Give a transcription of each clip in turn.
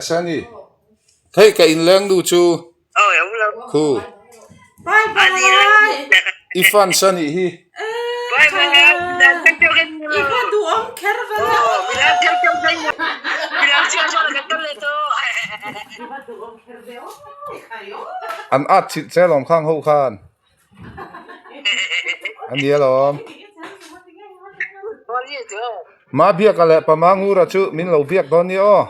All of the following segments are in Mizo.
Sani, Hei ka inleng nu chu khu i fans a nih hi. An at chilh che alawm khang ho khan. A ni alawm. Ma biaka leh Pama Ngura chu min lo biak dawn nia aw.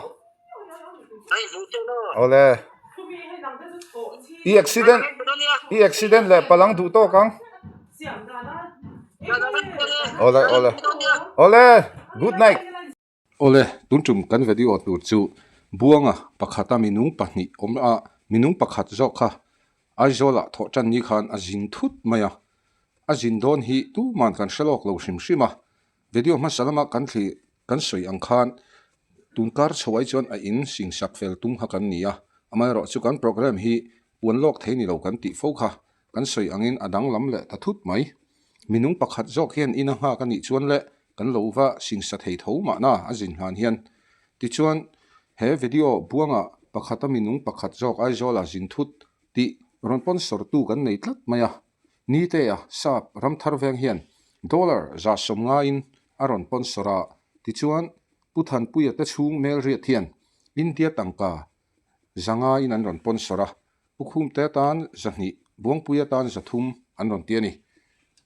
Awle. I accident i accident leh palang duh tawk ang. Awle awle. Awle good night. Awle tun tum kan video tur chu Buanga pakhata minung pahnih awm a minung pakhat zawk kha Aizawlah thawh tan ni khan a zin thut mai a. A zin dawn hi tuman kan hre lawk lo hrim hrim a. Video hmasa lama kan thli kan sawi ang khan tun kar chho ai chuan a in sing sak fel tum kha kan ni a, amaherawh chu kan programme hi puan lawk thei ni lo kan tih fo kha kan sawi angin a danglam leh ta thut mai. Minung pakhat zawk hian in a nghak a nih chuan le kan lo va singsa thei tho mahna a zin hlan hian. Tichuan he video buanga pakhata minung pakhat zawk Aizawla zin thut tih rawn sponsor tu kan nei tlat mai a. Nitea sap ramthar veng hian dollar 150 ngaiin a rawn sponsor a, tichuan Pu Thanpuia te chhung Melriat hian India tangka 500 in an rawn sponsor a, Pu Khumte tan 200, Buangpuia tan 300 an rawn ti a ni.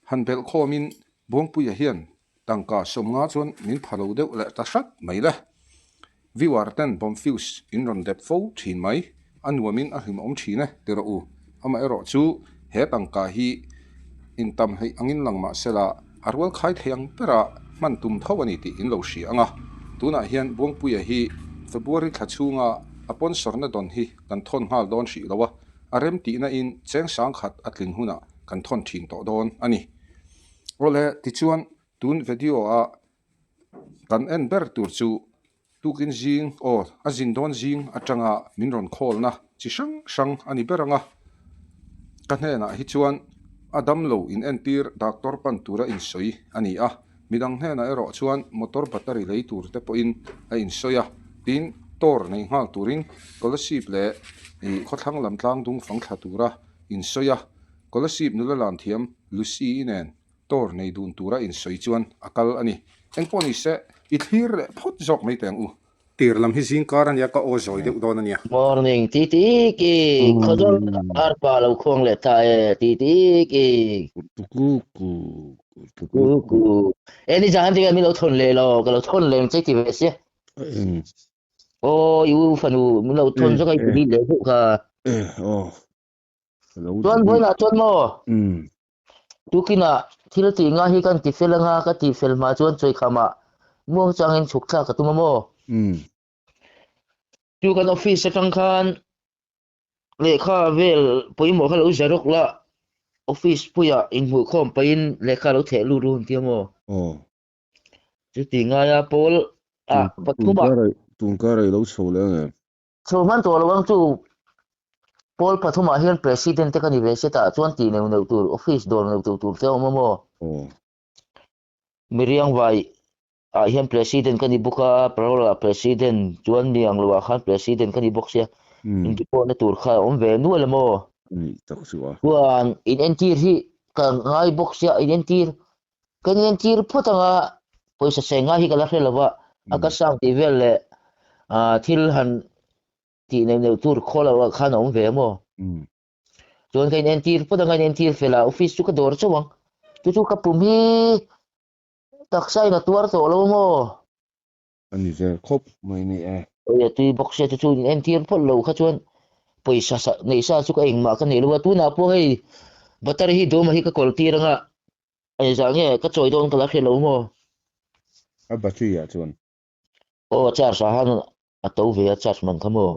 Han belh khawmin Buangpuia hian tangka 50 chuan min pha lo deuh leh ta hrat mai le. Viewer ten bomb fuse in rawn dep fo thin mai, a nuamin a hlimawm thin e ti rawh u. Amaherawh chu he tangka hi intam hleih angin lang mah sela a rual khai thei ang bera hman tum tho a ni tih in lo hria ang a. Tunah hian Buangpuia hi February thla chhunga a sponsor-na dawn hi kan thawn nghal dawn hrih lo a, a rem tihna in cheng sang khat a tlin hunah kan thawn thin tawh dawn a ni. Awle tichuan tun video-a Kan en ber tur chu tukin zing aw a zin dawn zing atanga min rawn khawlna chi hrang hrang a ni ber ang a, ka hnenah hi chuan a damlo in entir doctor pan tura insawi a ni a, midang hnenah erawh chuan motor battery lei tur te pawhin a insawi a, tin tour nei nghal turin Kolasib leh ih khawthlang lam tlang dung fang thla tura insawi a, Kolasib nula lan thiam Lucy-i nen Tor nei dun tura insawi chuan a kal a ni. Engpawh ni se, i thlir leh phawt zawk mai teh ang u. Tir lam hi zing kar a nia, ka aw zawi deuh dawn a nia. Morning ti ti ki khawdawr arpa lo khuang leh ta e ti ti ki Ku ku ku ku e ni zan tinge min lo thawn leh lo ka lo thawn leng che ti ve sia Eng aw i u fanu min lo thawn zawk a i delete leh zeuh kha e aw Chuan vawiinah chuan maw? Tukinah thil tih nga hi kan ti fel anga ka tih fel hma chuan Chawikhama muang changin chhuk thlak ka tum a maw? Chu kan office atang khan lehkha vel pawimawh kha lo za rawk la, office puiah inhmuhkhawm pahin lehkha lo theh lut run tia maw? Chuti ngaia pawl ah pathumah. Tun kar a i lo chho leh ang em? Chho hman tawh lo ang chu Pawl pathumah hian President te ka ni ve se tah chuan tih neuh neuh tur, office dawr neuh neuh tur te a awm a maw? Miriangvai ah hian President ka ni bawk a, Parole ah President chuan Mianglo ah khan President ka ni bawk sia, intipawhna tur kha a awm ve nual a maw? Chuan in entir hi ka ngai bawk sia, in entir Ka inentir phawt anga pawisa seng ngai hi ka la hre lova, a ka sang tih vel leh thil han tih neuh neuh tur khaw loh ah khan a awm ve a maw? Chuan ka inentir phawt anga inentir fel a office chu ka dawr chauh ang. Chu chu ka pum hi taksa in a tuar tawh lo maw? A ni vel khawp mai ni e. Oi a tui bawk sia chu chu inentir phawt lo kha chuan pawisa sa neih sa chu ka engmah ka nei lo a, tunah pawh hei battery hi dawma hi ka kawl tir anga engzah nge ka chawi dawn ka la hre lo maw? A battery ah chuan. Aw a charge ah han a to ve a charge man kha maw?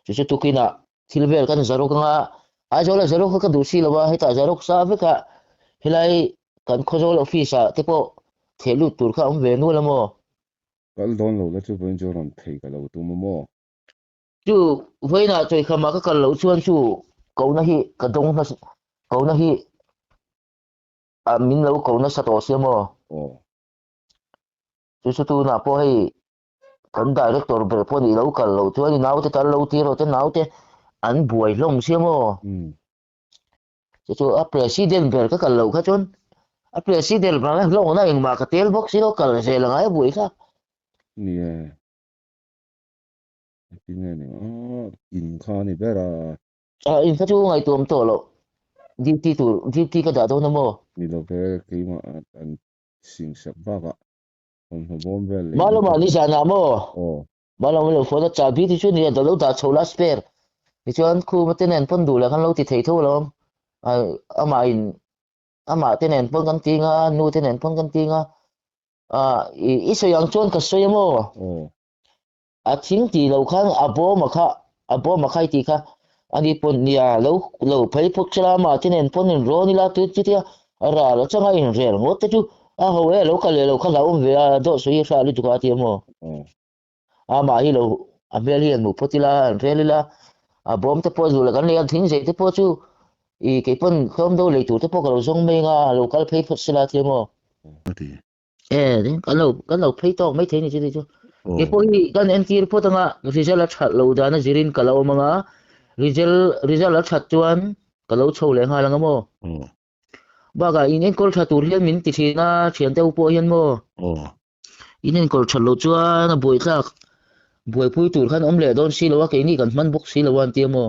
Chu chu tukinah thil vel kan zaruk anga Aizawl a zaruk kha ka duh si lo a, hetah zaruk sa vek a helai kan Khawzawl office ah te pawh theh lut tur kha a awm ve nual a maw? Kal dawn lo la chu vawiin chu rawn phei ka lo tum a maw? Chu vawiinah Chawikhama ka kal loh chuan chu kohna hi ka dawng hmasa kohna hi a min lo ko nasa tawh sia maw? Aw. Chu chu tunah pawh hei. Kan director ber pawh nih lo kal loh chuan i naute tal lo tir rawh te naute an buai hlawm sia maw? Chu chu a president ber ka kal loh kha chuan a president vanga hlawkna engmah ka tel bawk si lo kal zel a ngai a buai thlak. Ni e. Engtin nge ni a in kha a ni ber a. A in kha chu ngaihtuam tawh loh duty tur duty ka dah dawn a maw? Ni lo ve keimah an singsak bakah thawmhnaw bawm vel leh Malawma ni zanah maw? Aw. Malawma lo phone a chahbi ti chu nia lo dah chho la spare. Tichuan khuma te nen pawn duh leh khan lo ti thei tho alawm. Amah in amah te nen pawn kan ti nga nu te nen pawn kan ti nga. I sawi ang chuan ka sawi a maw? Aw. A thing tih loh khan a bawm a kha a bawm a khai tih kha ani pawn nia lo lo phei phawk chela amah te nen pawn in rawn ila tu chutia a ral atanga in rel ngawt te chu a ho e lo kal leh lo kha hlauhawm ve a dawh sawi hi hra lutuk a tia maw amah hi lo a hmel hi an hmuh phawt ila an rel ila a bawm te pawh duh leh kan lei a thing zei te pawh chu i kei pawn tlawm deuh lei tur te pawh ka lo zawng mai anga lo kal phei phawt sela tia maw. E kan lo kan lo phei tawk mai thei ni chu chu. Ke pawh hi kan entir phawt anga result a that lo dan a zirin ka lo awm anga result result a that chuan ka lo chho leh nghal anga maw. Bakah in enkawl tha tur hian min ti thin a thian te pawh hian maw. In enkawl that loh chuan a buaithlak buaipui tur khan awm leh dawn si lo a keini kan hman bawk si lo a an tia maw.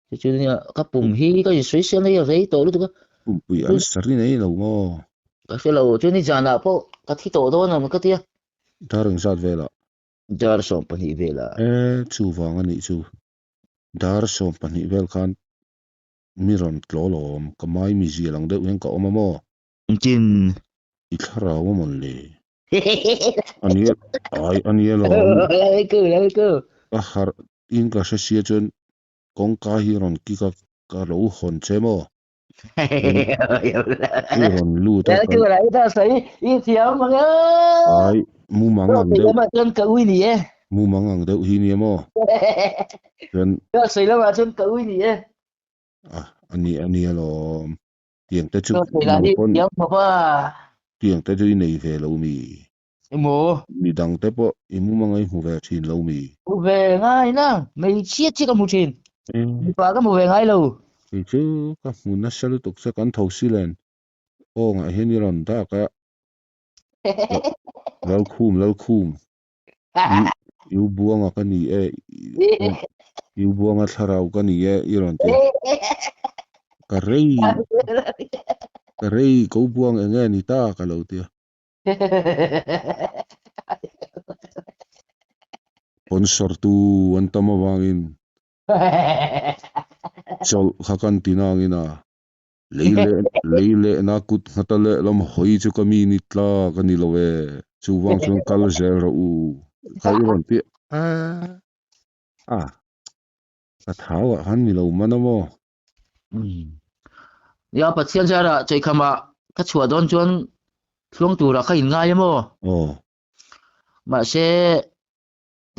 Chu chu nia ka pum hi ka insawi siam na hi a rei tawh lutuk a. Pumpui an sari nei lo maw? Ka hre lo, chu ni zanah pawh ka thi tawh dawn ang ka tia. Dar engzat velah? Dar 12 velah. E, chuvang a nih chu. Dar 12 vel khan mi rawn tlaw lawm, ka mai mi zia lang deuh hian ka awm a maw? Engtin? I thlarau a mawn le? A nia, ai a nia lawm. Ka harh in ka hre sia chuan kawngka hi rawn kik a, ka lo hawn che maw? I rawn lut a kan. Ai, mumang ang deuh. Mumang ang deuh hi nia maw? Chuan. A, a ni a nia lawm. Tiang te chu nang pawn tiang te chu i nei ve lo mi? Emaw? Mi dang te pawh i mumang a i hmu ve thin lo mi? Hmu ve ngai na, hmeichhia chiah ka hmu thin. Mipa ka hmu ve ngai lo. Kei chu ka hmu nasa lutuk che kan tho si len awngah hian i rawn dak a, Lalkhum Lalkhum I u Buanga ka ni e, i u Buanga thlarau ka ni e i rawn ti a. Ka rei, ka rei ko Buang eng nge ni ta ka lo ti a. Sponsor tu an tam avangin chawlh kha kan ti nangin a. Lei leh lei lehna kut nghata lehlam hawi chu ka mi ni tlak a ni lo e, chuvang chuan kal zel rawh u, kha i rawn ti a, a, ka thau ah khan ni lo man a maw? Nia, Pathian zarah Chaikhama ka chhuah dawn chuan thluang turah ka inngai a maw? Aw. Mahse,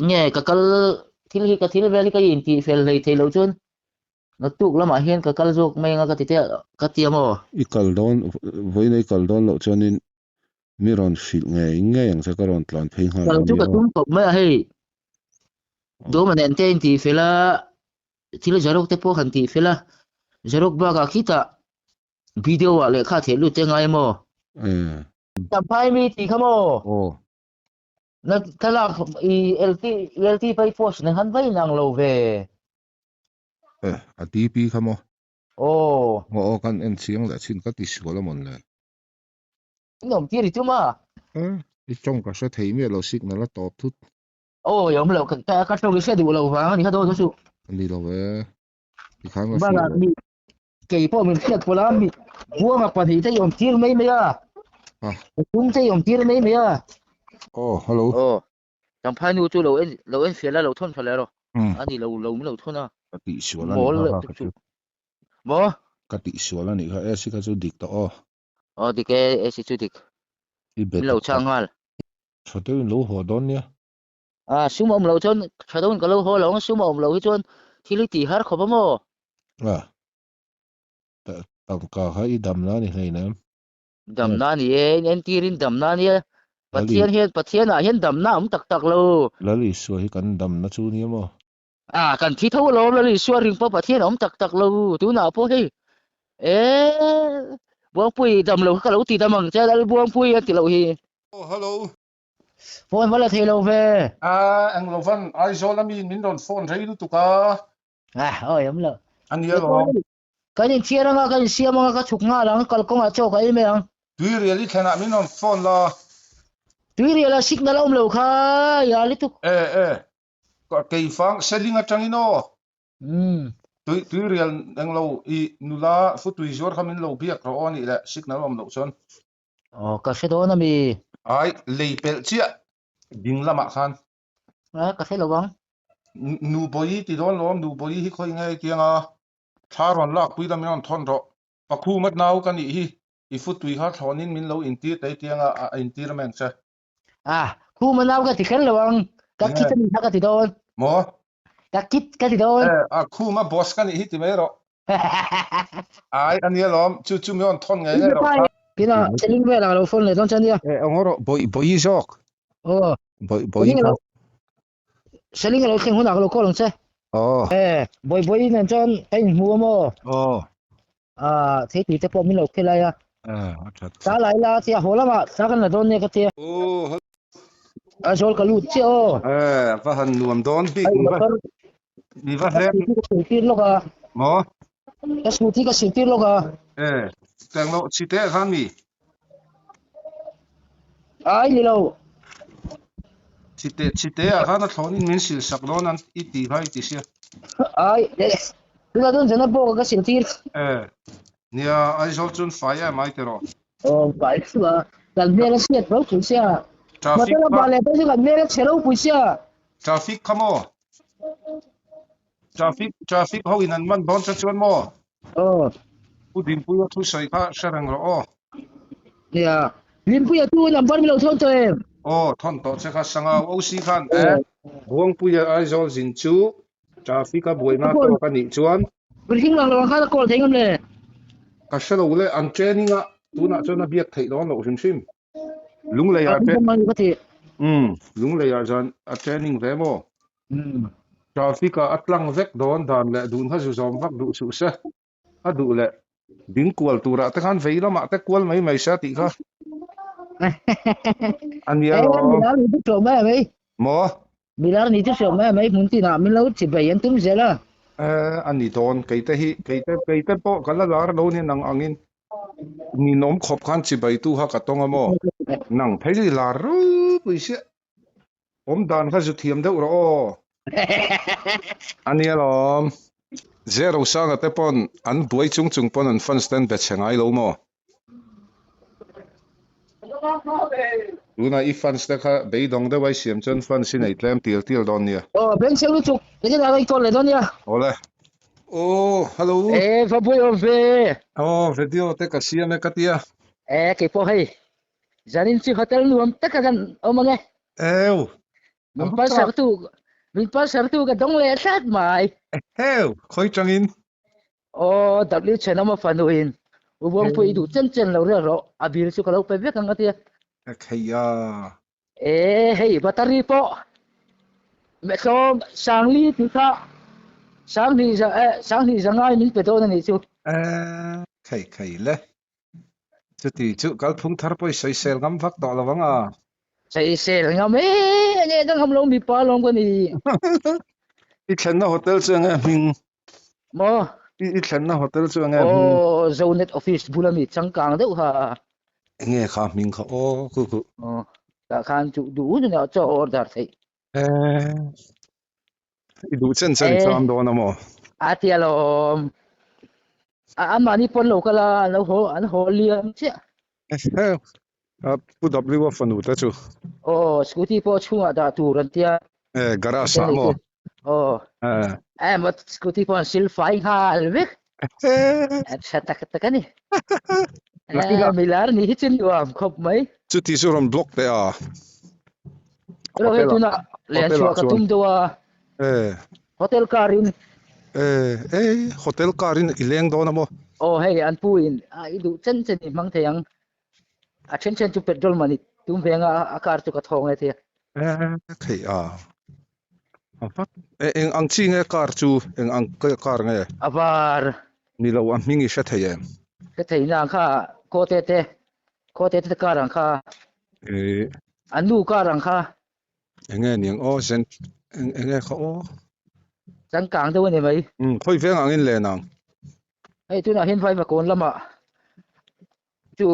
nge ka kal thil hi ka thil vel hi ka intih fel hlei thei loh chuan Naktuk lamah hian ka kal zawk mai anga ka ti te ka ti a maw? I kal dawn, vawiin i kal dawn loh chuanin mi rawn hrilh ngei ngei ang che ka rawn tlan phei nghal Kal chu ka tum khawp mai a hei. Dawma nen te in tih fel a, thil zaruk te pawh han tih fel a, zaruk bakah khitah video ah lehkha theh lut te ngai maw? Champhai mi tih kha maw? Aw. Na thlalak i LT LT pai post nen khan vai inang lo ve. Eh, a DP kha maw? Aw. Aw aw kan en chiang leh chin ka ti sual a mawn le. In awm tir i tum a? Eh, i tawng ka hre thei miah lo signal a tawp thut. Aw, i awm lo, ka ka tawng i hre duh lo vang a ni kha dawn chu. A ni lo e, ti khan ka hria lo. Kei pawh min hriat pawlh a, mi Buanga pahnih te i awm tir mai mai a. Ah. Pathum te i awm tir mai mai a. Aw, hello. Aw. Champhai nu chu lo en lo en fiah la lo thawn tha leh rawh. A ni lo lo min lo thawn a. Ka tih sual a nih kha kha ka chu. Maw? Ka tih sual a nih kha AC kha chu dik tawh aw. Aw dik e AC chu dik. I bet Min lo chhang nghal. Tha deuhin lo haw dawn nia. A sum a awm loh chuan tha deuhin ka lo haw lo ang sum a awm loh hi chuan thil hi tih har khawp a maw? A tangka kha i damna a ni hleinem. Damna a ni e, in entirin damna a nia. Pathian hian Pathian ah hian damna a awm tak tak lo. Lal Isua hi kan damna chu nia maw? Ah kan thi tho alawm Lal Isua ring pawh Pathian a awm tak tak lo tunah pawh hei eh Buangpui dam lo kha ka lo ti dam ang che Lal Buangpui a ti loh hi. Aw hello. Phone va la thei lo ve. Ah englo van Aizawl ami min rawn phone rei lutuk a. Ah awi awm lo. A nia lawm. Kan inthiar anga kan insiam anga ka chhuk nghal ang, kalkawngah chaw ka ei mai ang. Tuirial i thlenah min rawn phone la. Tuirial a signal a awm lo kha ya lutuk. E e, keifang seling atangin aw. Umm. Tui tuirial englo i nula futui zuar kha min lo biak rawh aw anih leh signal a awm loh chuan. Aw ka hre dawn ami. Ai lei pelh chiah ding lamah khan. A ka hre lo ang. Nubawi ti dawn lawm, Nubawi hi khawi nge tianga Thla rawn lak pui la min rawn thawn rawh. Pakhu mat nau ka nih hi, i futui kha thlawnin min lo intir tei tianga a intir a meng che. Ah, khu ma nau ka ti kher lo ang, ka kit a nih kha ka ti dawn. Maw? Ka kit ka ti dawn. Eh, a khu ma boss ka nih hi ti mai rawh. Ai, a nia lawm, chu chu min rawn thawn ngei ngei rawh kha. Tina, seling velah ka lo phone leh dawn che ania. Eh, awng rawh, bawi bawi zawk. Aw. Bawi bawi kha. Seling a lo thleng hunah ka lo call ang che. Aw. Eh, bawi bawi nen chuan ka inhmu a maw? Aw. Ah, thei tui te pawh min lo khel lai a. Eh, a that. Ta lai la tia haw lamah ta kan la dawn nia ka tia. Aw. A zawl ka lut chiah aw. Eh, va han nuam dawn bik. Ai, motor. Mi va hlem. Ka siltir lawk a. Maw? Ka scooty ka siltir lawk a. Eh, teng lo chi te khan mi. Ai ni lo. Chi te chi te ah khan a thlawn in min sil sak dawn an i ti kha i ti sia. Ai, tuna dawn zana pawh ka siltir. Eh, nia Aizawl chun fai em ai tiraw. Aw, fai chu a. Kan hmel a chhiat ropui sia. Traffic Motor a bah leh pawh chu kan hmel a chhe ropui sia. Traffic kha maw? Traffic traffic ho in an man dawn che chuan maw? Aw. Pu Dinpuia thu sawi kha hre reng rawh aw. Nia. Dinpuia tu number min lo thawn tawh em? Aw, thawn tawh che kha Sangau OC khan e. Buangpuia Aizawl zin chu traffic a buaina tawk a nih chuan. Hring lang lo ang khan a call thei ngam le. Ka hre lo le, an training a tunah chuan a biak theih dawn loh hrim hrim. Lunglei ah te umm Lunglei ah zan a training ve maw? Traffic ah a tlang vek dawn dan leh dun kha zu zawm vak duh suh se a duh leh ding kual turah te khan vei lamah te kual mai mai se a tih kha a nia lawm. Maw? Milar ni chu hriat mai mai hmun tinah min lo chi bei an tum zel a. Eh, a ni dawn. Keite hi, keite, keite pawh ka la lar lo nia nang angin. Ninawm khawp khan chi beitu kha ka tawng a maw? Nang phei chu i lar ropui siah. Awm dan kha zu thiam deuh rawh aw. A nia lawm. Zero Sanga te pawn an buai chung chung pawn an fans te an be chhe ngai lo maw? Tuna i fans te kha beidawng deuh a i siam chuan fans i nei tlem tial tial dawn nia. Aw beng cheu lutuk engin a rawn call leh dawn nia. Awle. Aw hello. E va buai awm ve. Aw video te ka siam e ka tia. E keipawh hei zanin chu hotel nuam taka kan awm ang e. Ew. Min palsar tu min palsar tu ka dawng leh tlat mai. Ew khawi tangin. Aw W Thenawma fanu in U Buangpui i duh chen chen lo riak rawh, a bil chu ka lo pe vek ang a tia. Ka thei a. E hei battery pawh tlawm Sangli tih kha Sanghnih za eh Sanghnih za ngai min pe dawn a nih chu. E thei thei le. Chuti chu kalphung thar pawh i sawisel ngam vak tawh lo ang a. Sawisel ngam e enge ka ngam lo mipa lawm ka ni. I thlenna hotel chu enge hming? Maw? I thlenna hotel chu enge hming? Aw Zonet office bula mi changkang deuh kha. Enge kha hming kha aw ku ku. Aw tah khan chu duh hun ah chaw order theih. Eh i duh chen chen i tlam dawn a maw? A tia lawm. Anmahni pawn lo kal a an lo haw an haw liam chiah. Eheu Pu W a fanu te chu. Aw scooty pawh chhungah dah tur an tia. Eh garage ah maw? Aw. Eh. Eh maw scooty pawh an sil fai nghal vek. Eh. Tha tak tak a ni. Eh milar ni hi chu nuam khawp mai. Chuti chu rawn block teh a. Ro hei tunah len chhuah ka tum deuh a. Eh. Hotel car in. Eh eh hotel car in i leng dawn a maw? Aw hei an pu in a i duh chen chen i hmang thei ang. A then then chu petrol man i tum ve anga a car chu ka thawng e tia. E thei a. A vat e eng ang chi nge car chu eng ang car nge? A var. Ni lo a hming i hre thei em? Hre thei na ang kha khaw te te khaw te te car ang kha. E. An nu car ang kha. Enge niang aw zen eng enge kha aw. Changkang deuh a ni mai. Umm khawi veng angin len ang. Hei tunah hian vaiva kawn lamah chu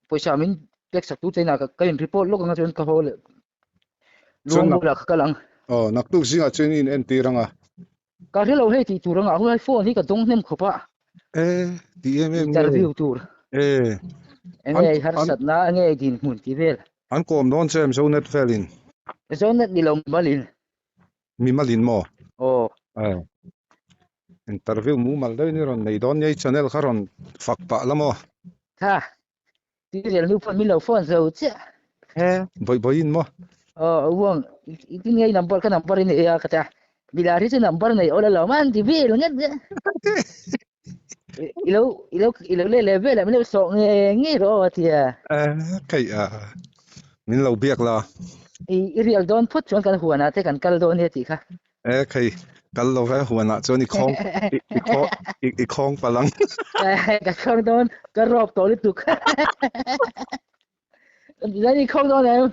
pawisa min pek sak tu china ka in report lawk anga chuan ka haw leh luang bulah ka kal ang. Aw naktuk zingah chuan i in entir anga. Ka hre lo hei tih tur anga hei phone hi ka dawng hnem khawp a. E ti em em nge. Interview tur. E. Enge i harsatna enge i dinhmun tih vel. An kawm dawn che em Zonet velin? Zonet ni lo malin. Mi malin maw? Aw. Aw. Interview mumal deuhin i rawn nei dawn nia i channel kha rawn fak pah la maw? Tha. Tirial nu pawn min lo phone zo chiah. He, bawih bawihin maw? Aw, uang, i tin ngei number ka number i nei a ka tia. Milar hi chu number nei awl alo man ti vel nget nget. I lo i lo i lo leh leh vel ah min lo sawh nge nge rawh aw a tia. Eh, kei a min lo biak la. I i rial dawn phawt chuan kan huanah te kan kal dawn nia tih kha. Eh, kei kal lo ve huanah chuan i khawng i i khawng i i khawng palh ang. Eh, ka khawng dawn ka rawp tawh lutuk. Zan i khawng dawn em?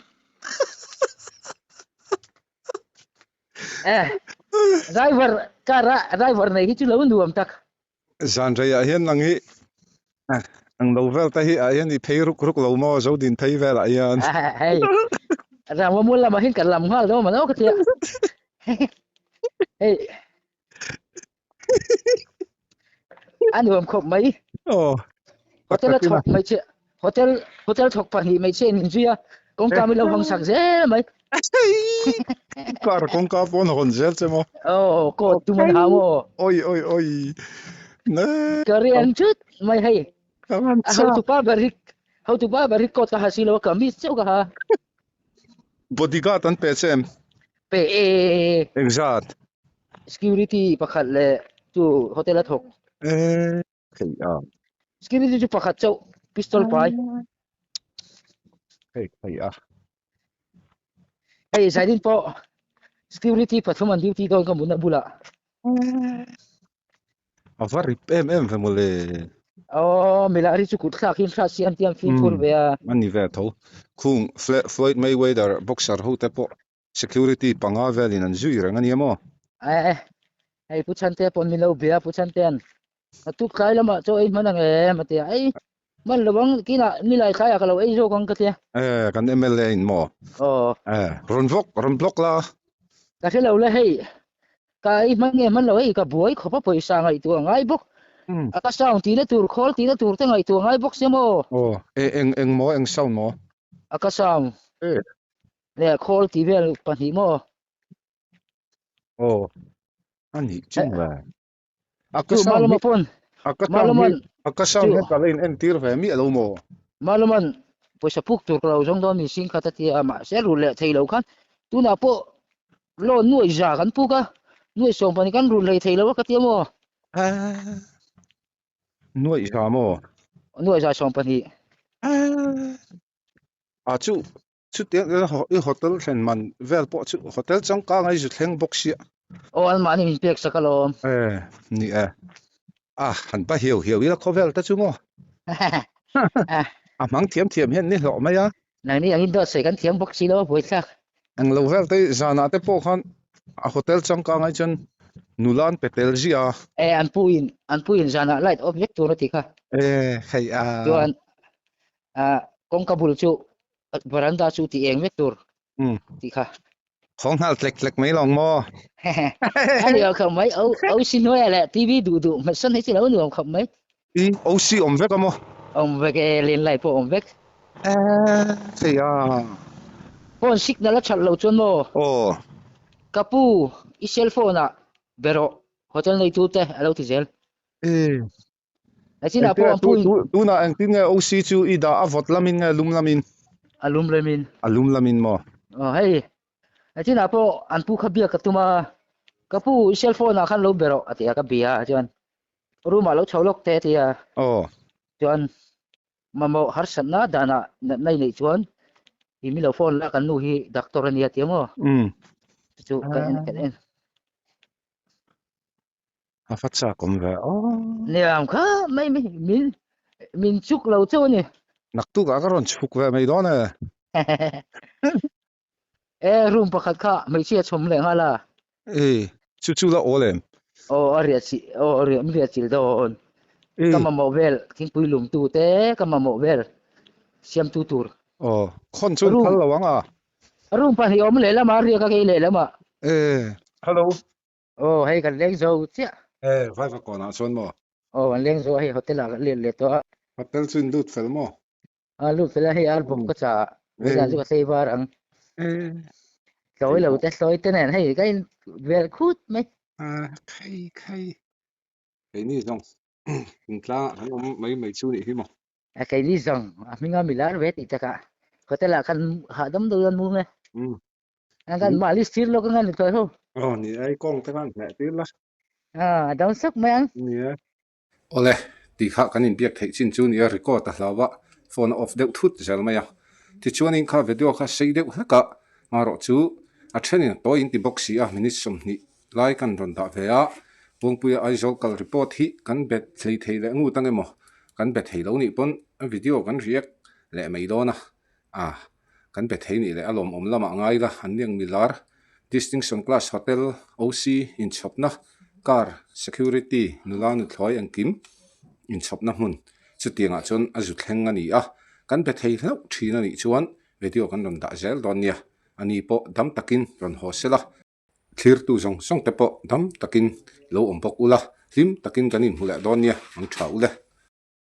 Eh, driver car a driver nei hi chu lo nuam tak. Zan reiah hian nang hi ang lo vel te hi ah hian i phei ruk ruk lo maw zo din phei velah hian. Hei, rangva mual lamah hian kan lam nghal dawn maw ka tia. Hei, a nuam khawp mai. Aw. Hotel a thawk mai che. Hotel hotel thawk pahnih mai che in inzui a. Kawngka min lo hawng sak zel mai. Car kawngka pawn hawn zel che maw? Aw, coat tum an ha maw? Oi oi oi. Ne. Ka rian chut mai hei. Ka van A hotupa ber hi hotupa ber hi coat ka ha si lo a, kamis chauh ka ha. Bodyguard an pe che em? Pe e. Engzat? Security pakhat leh chu hotel a thawk. E thei a. Security chu pakhat chauh pistol pai. Hei thei a. Hei Zaidin pawh security pathum an duty dawn ka mutna bulah. A va rip em em ve mawle. Aw, milari chu kut thlak in hrat siam tiam fimkhur ve a. A ni ve tho. Khung Floyd Mayweather boxer ho te pawh security panga velin an zui reng a nia maw? Eh, hei Pu Chhante pawn min lo bia, Pu Chhantean a tuk tlai lamah chaw ei hman ang em a ti a, ei hman lo ang, kinah nilai tlaiah ka lo ei zawk ang ka tia. Eh, kan mla in maw? Aw. Eh, rawn vawk, rawn block la. Ka hre lo le hei, Ka ei hman nge hman lo hei ka buai khawp a pawisa ngaihtuah a ngai bawk. A ka sound tihna tur khawl tihna tur te ngaihtuah a ngai bawk sia maw? Aw e eng eng maw eng sound maw? A ka sound leh khawl tih vel pahnih maw? Aw a nih chu ve. A ka Chu sound hi Malawma pawn a ka sound hi Malawman a ka sound chu hi ka la in entir ve miah lo maw? Malawman pawisa puk tur ka lo zawng dawn mi sing khat a ti a mahse rul leh thei lo khan tunah pawh Loan nuai za kan puk a, nuai sawm pahnih kan rul hlei thei lo a ka ti a maw? Ahh, nuai za maw? Nuai za 20. Ahh, a chu chutiang i hotel thlen man vel pawh chu hotel changkang a i zu thleng bawk sia. Aw an mahni min pek sak alawm. Eh, ni e. A han pa hiau hiau ila khawvel te chu maw? A hmang thiam thiam hian ni hlawh mai a. Nangni angin dawt sawi kan thiam bawk si lo a buaithlak. Eng lo vel te zanah te pawh khan a hotel changkang ai chuan nula an pe tel ziah a. E an pu in an pu in zanah light off vek tur a ti kha. E hei a. Chuan a kawngka bul chu veranda chu ti eng vek tur ti kha. Khawng nghal tlek tlek mai lawng maw? A nuam khawp mai O OC hnuaiah leh TV duh duh hmetsawn hi chu lo nuam khawp mai. I OC awm vek a maw? Awm vek e, len lai pawh awm vek. Eeh thei a. Phone signal a that lo chuan maw? Aw. Ka pu, i cell phone ah be rawh, hotel neitu te a lo ti zel. Ee. Nachinah pawh an pu in. Tunah engtin nge OC chu i dah a vawt lamin nge lum lamin? A lum lamin. A lum lamin maw? Aw hei, nachinah pawh an pu kha biak ka tum a, ka pu i cell phone ah khan lo be rawh a ti a, ka bia a chuan room ah lo chho lawk te a ti a. Aw. Chuan mamawh harsatna danah natna i neih chuan. I mi lo phone la kan nu hi doctor ania tia maw? Um. Chu kan en kan en. A fa chak awm ve aw. Niam kha mai mi min min chuk lo chauh ani. Naktuk ah ka rawn chhuk ve mai dawn e. E room pakhat kha hmeichhia chhawm leh nghal a. E chu chu la awl em? Aw a riah chi aw a riah mi riah chil dawn. Ka mamawh vel thingpui lum tu te ka mamawh vel siam tu tur. Aw khawn chu an phal lo ang a. Room pahnih awm leh lamah a riak a kei leh lamah. E hello. Aw hei kan leng zo chiah. E vai va kawnah chuan maw? Aw kan leng zo a hei hotel ah kan let leh tawh a. Hotel chu in lut fel maw? A lut fel a hei ar bawk ka cha vawiin chu ka sei var ang. Hlawi lo te hlawi te nen hei ka in vel khut mai. A khai khai. Keini zawng thingtlang ah kan awm mai mai chu nih hi maw? A keini zawng a hminga milar ve tih takah hotel ah khan hahdam deuh hian mu nge. An kan mahni sir lawk anga ni tawh ho. Aw ni e, i kawng te khan hneh tir la. A dam sawk mai ang. Ni e. Awle, tih kha kan inbiak theih chin chu nia record a hlau a, phone a off deuh thut zel mai a. Tichuanin kha video kha sei deuh hlek a, marawh chu a thenin a tawi inti bawk si a, minute 20 lai kan rawn dah ve a. Buangpuia Aizawl kal report hi kan bet hlei thei leh ngut ang emaw, kan be thei lo nih pawn a video kan react leh mai dawn a. A, kan be thei nih leh a lawmawm lamah ngai la, an niang milar, Distinction Class Hotel, OC, inchhawpna, car, security, nula nuthlawi engkim inchhawpna hmun chutiangah chuan a zu thleng a ni a, kan be thei hlauh thin a nih chuan video kan rawn dah zel dawn nia, a ni pawh dam takin rawn haw sela. Thlirtu zawng zawng te pawh dam takin lo awm bawk ula, hlim takin kan inhmu leh dawn nia, ang tha ule.